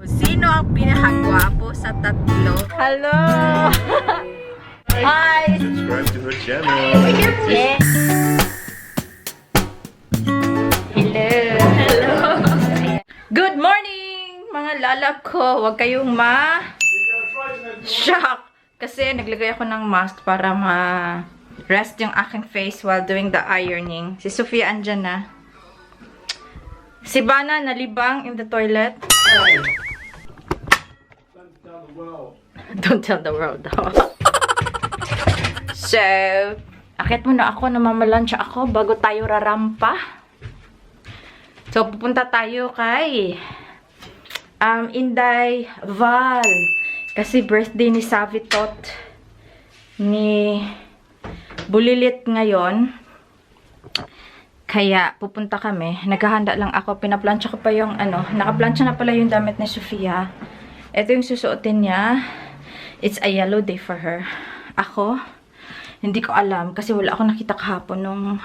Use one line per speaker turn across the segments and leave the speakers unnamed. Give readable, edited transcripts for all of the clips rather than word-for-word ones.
Sino ang pinakagwapo sa tatlo? Hello! Hi!
Subscribe to her channel.
Yeah. Hello! Hello! Good morning, mga lalab ko! Huwag kayong ma shock! Kasi naglagay ako ng mask para ma-rest yung aking face while doing the ironing. Si Sofia andyan na. Si Bana nalibang in the toilet. Don't tell the world. So, akit muna ako, namamalansya ako bago tayo rarampa. So, pupunta tayo kay Inday Val. Kasi birthday ni Savitot ni Bulilit ngayon. Kaya pupunta kami. Naghahanda lang ako. Pinaplansya ko pa yung ano. Nakaplansya na pala yung damit ni Sofia. Ito yung susuotin niya. It's a yellow day for her. Ako, hindi ko alam kasi wala akong nakita kahapon nung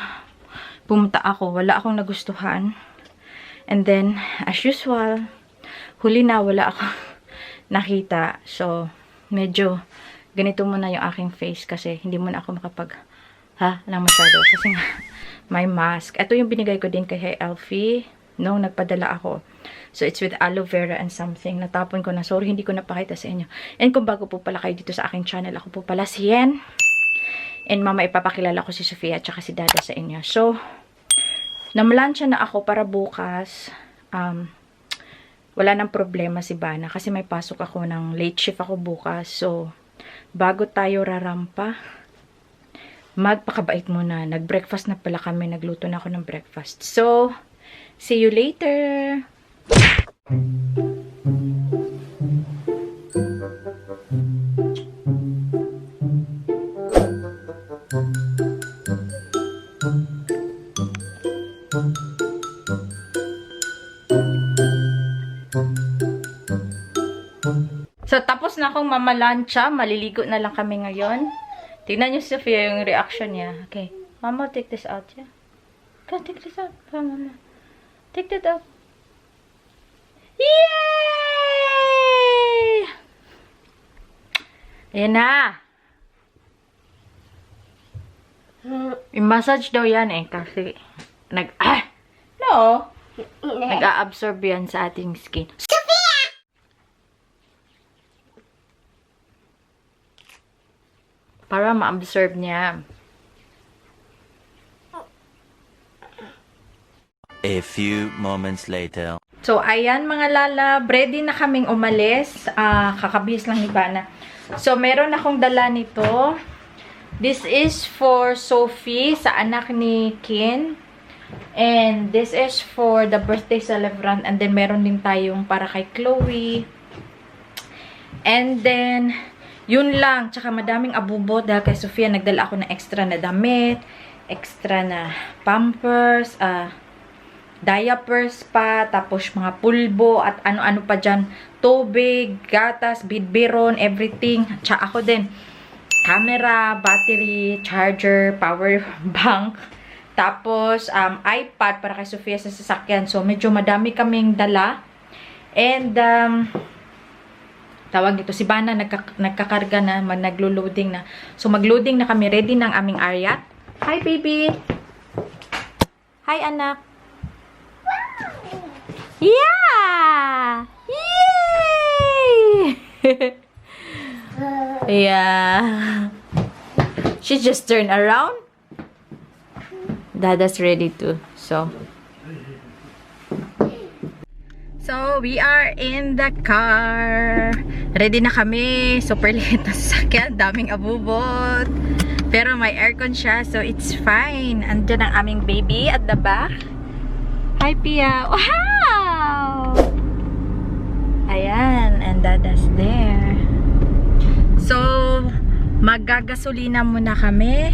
pumunta ako. Wala akong nagustuhan. And then, as usual, huli na wala akong nakita. So, medyo ganito muna yung aking face kasi hindi muna ako makapag ha, lang masyado. Kasi nga, may mask. Ito yung binigay ko din kay Elfie nung nagpadala ako. So, it's with aloe vera and something. Natapon ko na. Sorry, hindi ko napakita sa inyo. And kung bago po pala kayo dito sa aking channel, ako po pala si Yen. And mama, ipapakilala ko si Sofia at saka si Dada sa inyo. So, namlansya na ako para bukas, wala nang problema si Bana kasi may pasok ako ng late shift ako bukas. So, bago tayo rarampa, magpakabait muna. Nag-breakfast na pala kami. Nagluto na ako ng breakfast. So, see you later! So, tapos na akong mamalansya. Maliligo na lang kami ngayon. Tingnan niyo, Sophia, yung reaction niya. Okay. Mama, take this out, yeah? Go, take this out. Pa, Mama. Take that out. Yay! Ayan na. I-massage daw yan eh. Kasi, ah! No! Nag-a-absorb yan sa ating skin. Para ma-absorb niya.
A few moments later.
So, ayan, mga lalab, ready na kaming umalis. Kakabihis lang ni Bana. So, meron akong dala nito. This is for Sophie, sa anak ni Kin. And this is for the birthday celebrant. And then, meron din tayong para kay Chloe. And then, yun lang. Tsaka madaming abubo dahil kay Sofia nagdala ako ng extra na damit, extra na pampers, diapers pa, tapos mga pulbo at ano-ano pa dyan. Tubig, gatas, bidbiron, everything. Tsaka ako din, camera, battery, charger, power bank. Tapos, iPad para kay Sofia sa sasakyan. So, medyo madami kaming dala. And, tawag dito, si Bana nagkakarga na, naglo-loading na. So, mag-loading na kami. Ready ng aming Ariat. Hi, baby! Hi, anak! Yeah! Yay! Yeah. She just turned around. Dada's ready too. So, we are in the car. Ready na kami. Super liit na sasakyan. Daming abubot. Pero may aircon siya, so it's fine. Andiyan ang aming baby at the back. Hi, Pia. Wow! Ayan, and Dada's there. So, maggagasolina muna kami.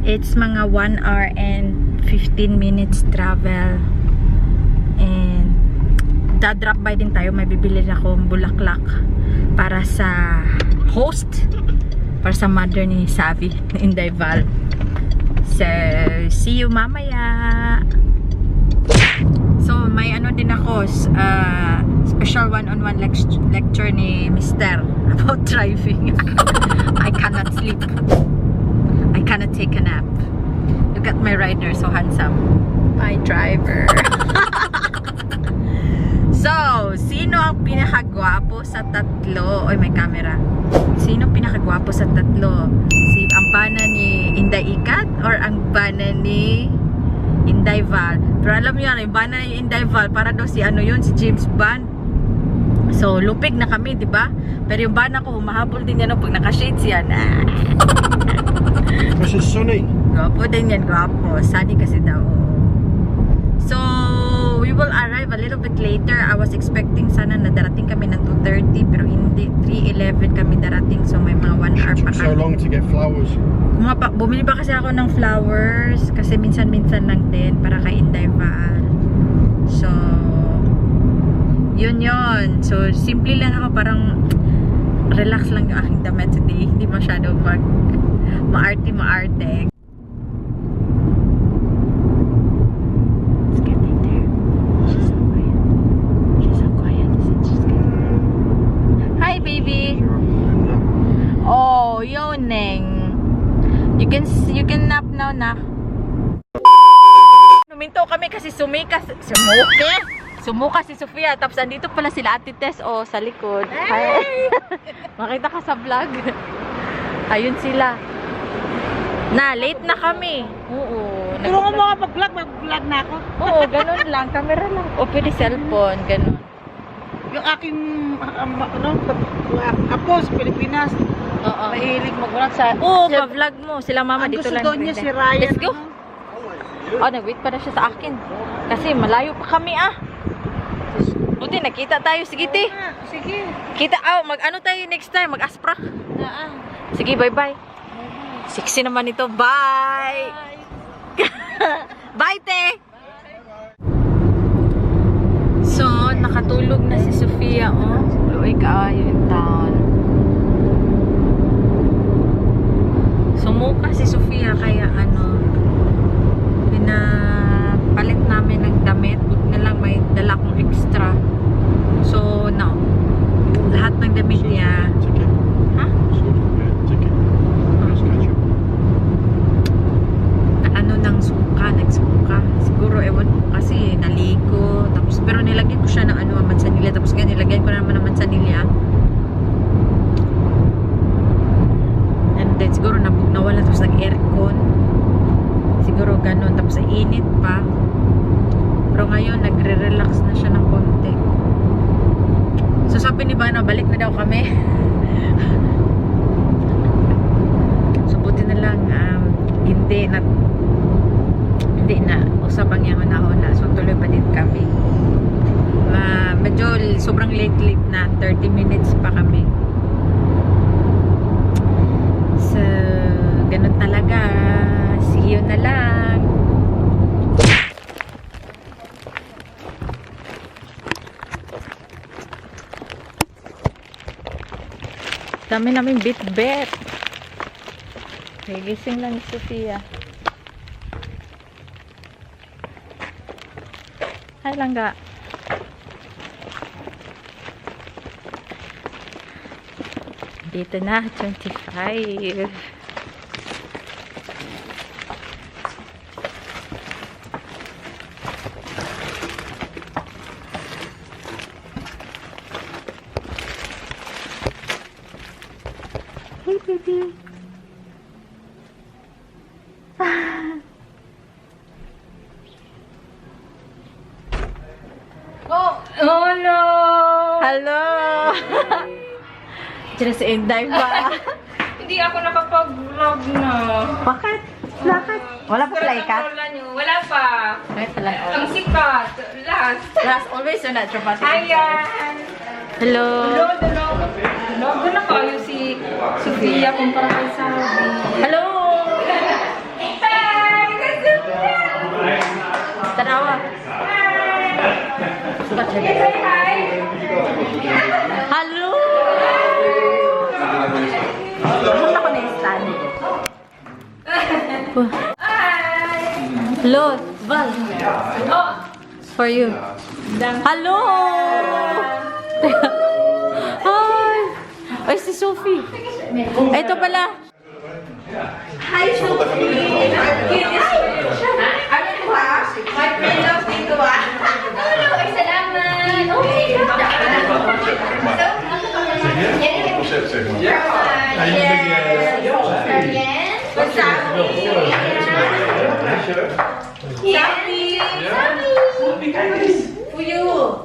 It's mga 1 hour and 15 minutes travel. And, da-drop by din tayo. May bibili na akong bulaklak para sa host. Para sa mother ni Savi, ni Inday Val. So, see you mamaya! So, May ano din ako, special one-on-one lecture ni Mister about driving. I cannot sleep. I cannot take a nap. Look at my rider, so handsome. My driver. So, sino ang pinakagwapo sa tatlo? Oy, may camera. Sino pinakagwapo sa tatlo? Si ang bana ni Inday Ikat or ang bana ni Inday Val? Pero alam niyo, ano, yung bana ni Inday Val, para daw si ano yun, si James Bond. So, lupig na kami, di ba? Pero yung bana ko, humahabol din yan, no, pag naka-shades yan. Ah.
This is sunny.
Gwapo din yan, gwapo. Sunny kasi daw. Oo. So, we will arrive a little bit later. I was expecting sana na darating kami ng 2:30 pero hindi. 3:11 kami darating. So, may mga 1 hour pa
Took so
kami.
long to get flowers.
Bumili pa kasi ako ng flowers kasi minsan-minsan lang din para kay Inday Val. So, yun yun. So, simple lang ako. Parang relax lang yung aking damit today. Hindi masyado mag maarte-maarte. It's getting there. She's so quiet. She's so quiet. She's getting there. Hi, baby. Oh, yawning. You can nap now na. Huminto kami kasi sumika sumuke. Sumuka si Sofia tapos andito pala sila Ate Tess, oh, sa likod. Hi. Makita ka sa vlog. Ayun sila. Na, late na kami. Oo.
Pero kung mga pag-vlog, mag-vlog na ako.
Oo, ganun lang. Camera lang. O pwede cellphone, ganun.
Yung aking, ano, apo sa Pilipinas,
Oo.
mahilig mag-vlog sa...
Oo, pa-vlog mo. Sila mama
Ang
dito
gusto
lang.
daw niya si Ryan.
Let's go.
Ano?
Oh, nag-wait pa na siya sa akin. Kasi malayo pa kami ah. Buti nakita tayo. Sige, te.
Ah, sige.
Kita, oh, mag-ano tayo next time? Mag-asprak.
Ah, ah.
Sige, bye-bye. Sexy naman ito. Bye! Bye, te! So, nakatulog na si Sofia, oh. Luoy kaayo yung town. Sumuka si Sofia, kaya ano, pinapalit namin ng damit. Buti na lang may dala kong extra. So, no. Lahat ng damit niya,
Ticket.
Ha?
Ticket. Let's catch up.
Na ano ng suka, nagsuka. Siguro, ewan ko kasi, naligo. Tapos, pero nilagyan ko siya ng ano, mansanilla. Tapos ngayon, nilagyan ko na naman ng mansanilla. And then, siguro nawala. Tapos nag-aircon. Siguro ganun. Tapos, ang init pa. Pero ngayon, nagre-relax na siya ng konti. So, sabi ni Bano, balik na daw kami. So, buti na lang, hindi na usap ang iyang na. So, tuloy pa din kami. Medyo sobrang late-late na. 30 minutes pa kami. So, ganun talaga. See you na lang. Dami namin bit-bit. Gigising lang ni Sofia. Hi, Langga. Dito na, 25. Hey, baby.
Oh, hello!
Hello! Diyan si Inday pa.
Hindi ako nakapag-vlog na.
Bakit? Bakit? Wala pa pala ikat?
Ang lola niyo. Wala pa.
Ay, pala.
Ang sikat. Last.
Last, always on that dramatic.
Ayan.
Hello.
Hello, dalawa. Dalawa na kayo si Sofia kumpara kay Sabi.
Hello!
Hi! Sophia!
Tanawa.
Say hi!
Hello! Ano ako na stand?
Hi!
Hello, Val.
Oh,
For you. Hello! Hi! Ay, si Sophie. Ay, ito pala.
Hi, Sophie! Ano to ha? My friend loves dito ah.
Hello, ay salamat. Oh my God.
Concept, zeg maar.
Sabi! Sabi! Puyo!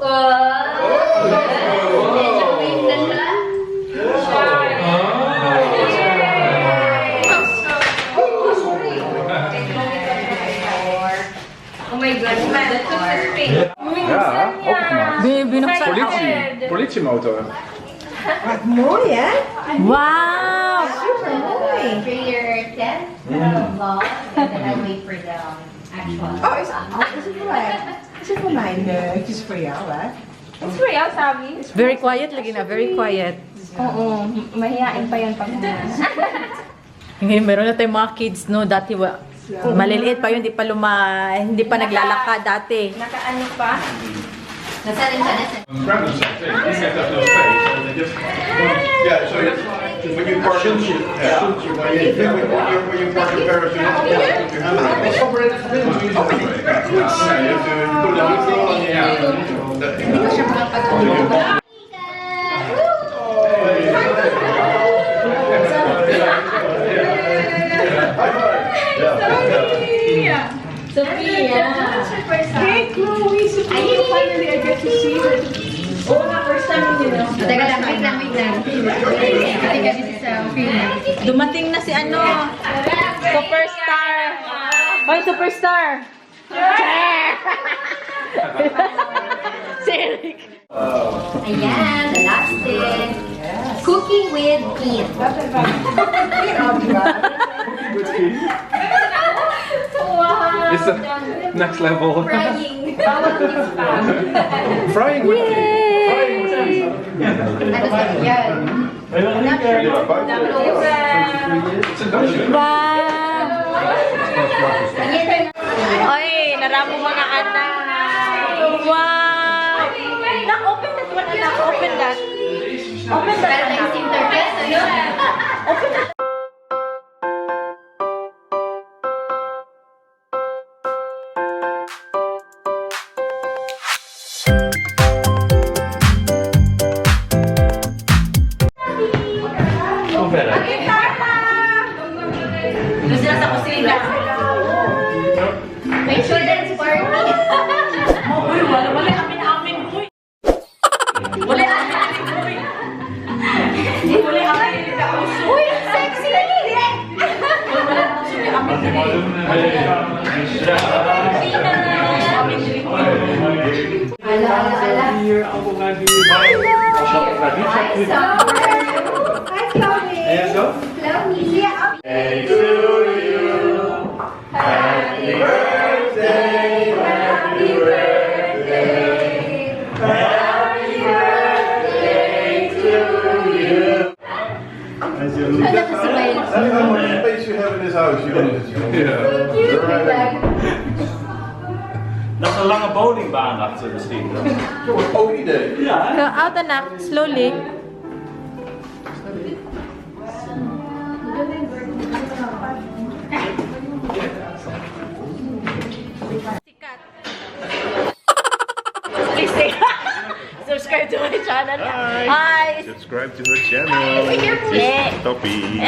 Oh my God, that's so suspect.
Ja, opengemaakt.
Binuksan.
Politie. Politiemotor.
Wow!
Prayer 10, vlog, and then I'll wait for the actual.
Oh, is het voor mij? Is het voor mij? Nee, het is voor jou, hè?
It's for you, Sabi.
Very quiet lagi na, very quiet.
Oo, mahihain pa yan pag
Ngayon, meron na tayong mga kids, no? Dati, maliliit pa yun, hindi pa naglalakad dati.
Nakaano pa?
Nasaan siya? Nasaan?
Grab themselves, they have no space. And they just
Yeah, so when you park in, yeah, when you park in Paris, you have to put your hand out. Yeah, you have to put it on the yeah.
Sophia!
Hey, Chloe, Sophia, finally I get to see her.
Oo nga, first time yun, no?
Teka lang, wait lang, wait lang. Teka, this is film.
Dumating na si ano, superstar. Hoy, superstar! Si Eric.
Ayan, the last thing. Cooking with Keen.
It's the next level.
Frying.
Frying with Frying with
Ano sa yan?
It's a Dutch.
Wow!
Ayan.
Oy, naramo mga anak. Wow! Nak, open that one, anak. Open that. Open that,
Parang
anak.
Sinterklaas, ano?
Open that. Doon sila sa kusina.
May children's party.
Oh, uy, wala, wala amin amin, uy. Wala amin amin, uy. Wala amin kauso.
Uy, sexy!
Wala kauso ni amin diri.
Ala, ala, ala. Hi, Summer.
Hi, Chloe.
En zo?
Chloe.
Hey to you. Happy birthday, happy birthday. Happy birthday to you.
Nakasmile.
That's how much space you have in this house, joh.
Cute,
Dat is een lange bowlingbaan achter misschien.
Ook een idee.
Ja, hè?
Go out, anak. Slowly. Sikat. Please say, subscribe to my channel. Hi.
Subscribe to her channel.
Yeah.
Toppie.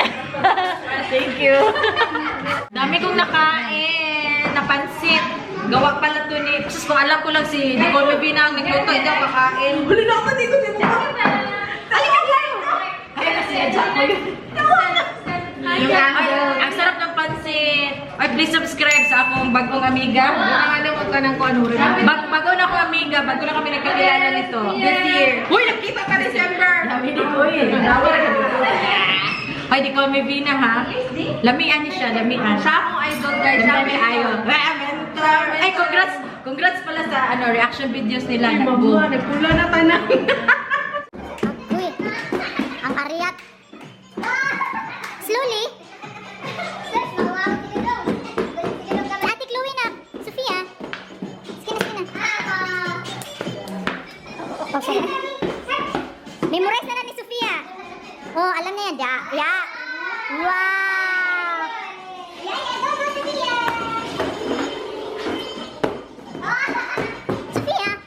Thank you. Dami kong nakain, napansit. Gawa pala to ni... Sus, kung alam ko lang si Nicole Mevina ang nagluto, hindi ako kakain.
Wala na ako dito, dito.
Halika tayo! Ay, kasi adya ko yun.
Yung
Ay,
angle.
ang sarap ng pansit. Ay, please subscribe sa akong bagong amiga. Bago na akong amiga, bago na kami nagkakilala nito.
This year.
Uy, nakita ka December! Dami ni ko eh. Ay, di ko may Vina ha. Lamian niya siya, lamian.
Siya akong idol, guys.
Siya
Siya
may ayo. Ay, congrats! Congrats pala sa ano reaction videos nila. Nag-boom.
Nagpula na tanan.
Uy, ang ariat. Slowly. Ate Chloe na. Sofia. Sige na, sige na. Oh, sorry. Memorize na na ni Sofia. Oh, alam na yan. Ya, ya. Wow! Yeah, yeah, go, go, Sofia! Oh, Sofia!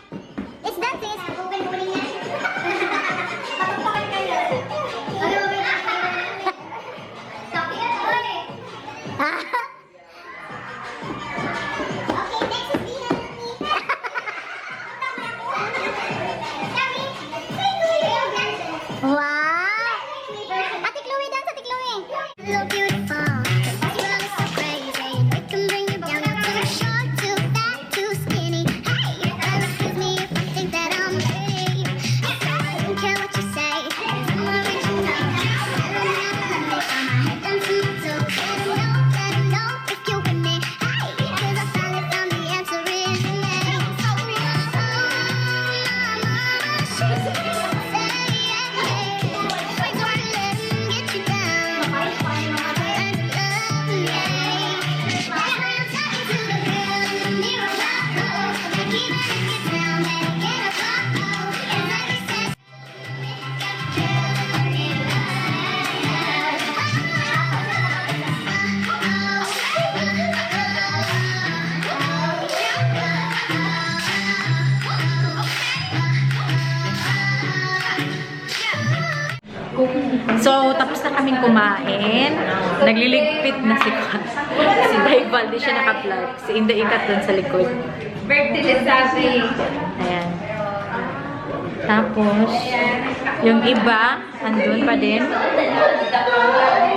It's dancing. It's open bowling yan. Sophia, oy! Ah. Okay, next is Vina. Wow! Ate Chloe, dance, Ate Chloe! So beautiful. The world is so crazy. It can bring you down. You're too short, too fat, too skinny. Hey, well, excuse me if I think that I'm pretty. I don't care what you say. I'm original. I don't have to make all my head down to my toes. Let 'em know if you're with me. Hey, 'cause I finally found the answer is in me. So, oh, my mama, she said, don't let 'em get you down. Learn to love me. That's why I'm talking to the girl in the mirror. Like even if you're down, better get up. Oh, and like I said,
So, tapos na kaming kumain. Nagliligpit na si Kwan. Si Daival, di siya naka-vlog. Si Inday Ikat dun sa likod.
Birthday ni Sabi.
Ayan. Tapos, yung iba, andun pa din.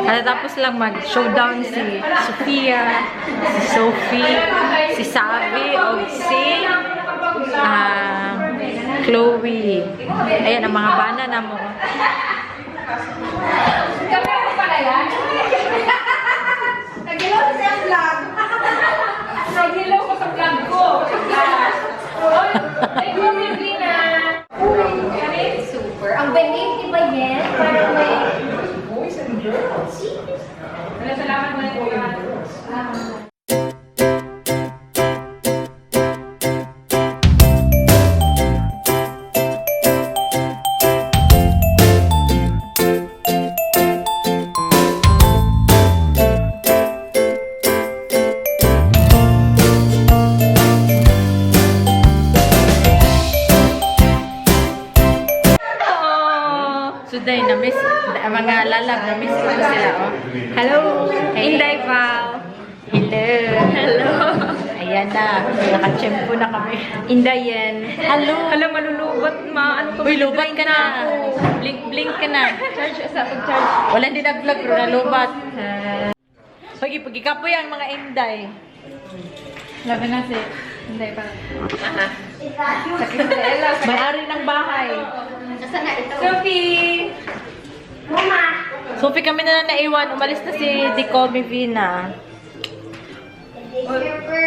Tapos lang mag-showdown si Sofia, si Sophie, si Savi, o si Chloe. Ayan, ang mga bana na mo.
Kami ako pala yan.
Nag-ilaw sa vlog.
Naghilaw ko sa vlog ko. Oy, thank you, Medina.
Super. Ang behave ni Bayen, parang may
Wala, salamat mo na.
So, day, na-miss, mga lalag, na-miss ko na sila, oh.
Hello, Inday Val.
Hello. Hello. Ayan na, nakachempo na kami.
Indayen.
Hello.
Hala, malulubat ma. Ano to?
Uy, lubat ka na. Blink, blink ka na.
Charge sa pag-charge.
Wala din nag-vlog, pero nalubat. Pagi, pagikapoy ang mga inday.
Labi na si Inday Val. Sakit sa Ella.
May-ari ng bahay.
Nasaan na ito?
Sophie!
Sophie, kami na lang naiwan. Umalis na si Dico Vina.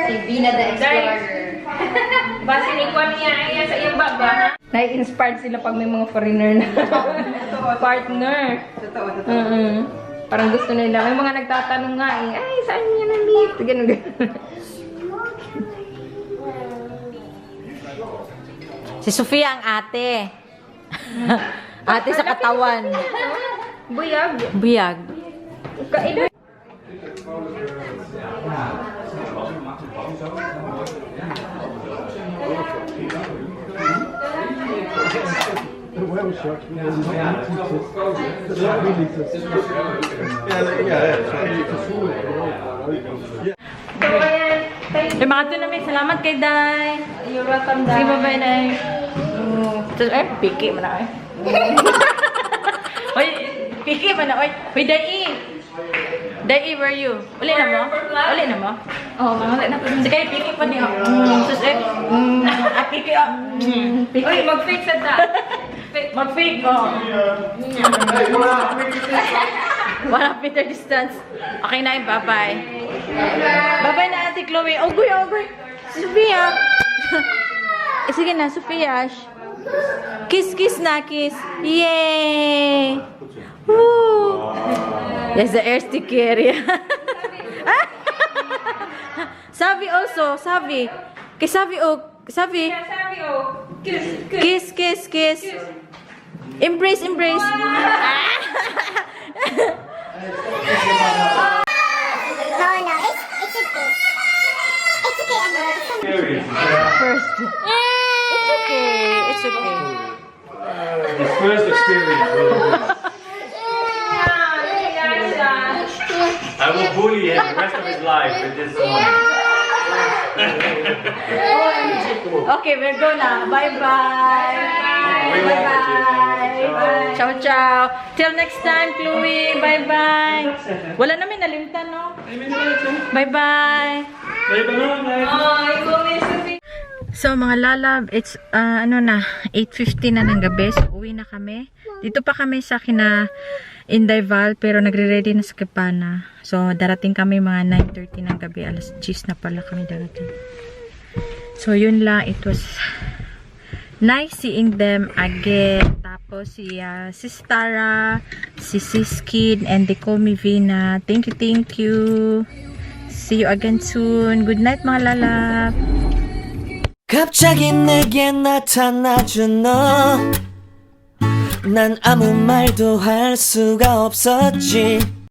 Si Vina the Explorer.
Base ni Kwan niya ayan sa iyong baba. Nai-inspired sila pag may mga foreigner na partner.
Totoo, totoo.
Parang gusto nila. May mga nagtatanong nga eh, ay, saan niya na-meet? Ganun, ganun.
Si Sofia ang ate. Ate sa katawan.
Buyag.
Buyag.
Kailan?
Yeah.
So, ayan. Thank
Eh, mga namin. Salamat kay Day.
you. You're welcome, Day.
Sige, bye-bye, Day. Tapos, ay, piki man na, ay. Oy, piki man na, oy. Uy, Day. Day, where are you? Uli na mo? Uli na mo?
Oh, mamala na po.
Sige, piki pa niya. Tapos, eh, ah, piki, ah. Piki.
Uy, mag-fake sa ta.
Mag-fake, oh.
Hey,
1 meter distance. Okay na, eh, bye-bye. Bye-bye na, Ate Chloe. Ogoy, ogoy. Sophia. Eh, sige na, Sophia. Kiss, kiss na, kiss. Yay! Woo! That's the eerste keer, ja. Sabi also, Sabi. Kay Sabi ook. Sabi.
Sabi, oh.
Kiss, kiss, kiss. Embrace, embrace.
No, it's okay. It's okay, Emma.
Experience.
First. It's okay. It's okay.
His first experience with a woman. I will bully him the rest of his life with this one.
Okay, we're go na. Bye-bye. Bye-bye. Ciao, ciao. Till next time, Chloe. Bye-bye. Wala namin nalimtan, no? Bye-bye. So, mga lalab, it's, ano na, 8:50 na ng gabi. So, uwi na kami. Dito pa kami sa kina Inday Val, pero nagre-ready na sa Kipana. So, darating kami mga 9:30 ng gabi. Alas 10 na pala kami darating. So, yun lang. It was nice seeing them again. Tapos, si Sis Tara, si Sis Kid, and they call me Vina. Thank you, thank you. See you again soon. Good night, mga lalab.
갑자기 내게 나타나준 너. 난 아무 말도 할 수가 없었지.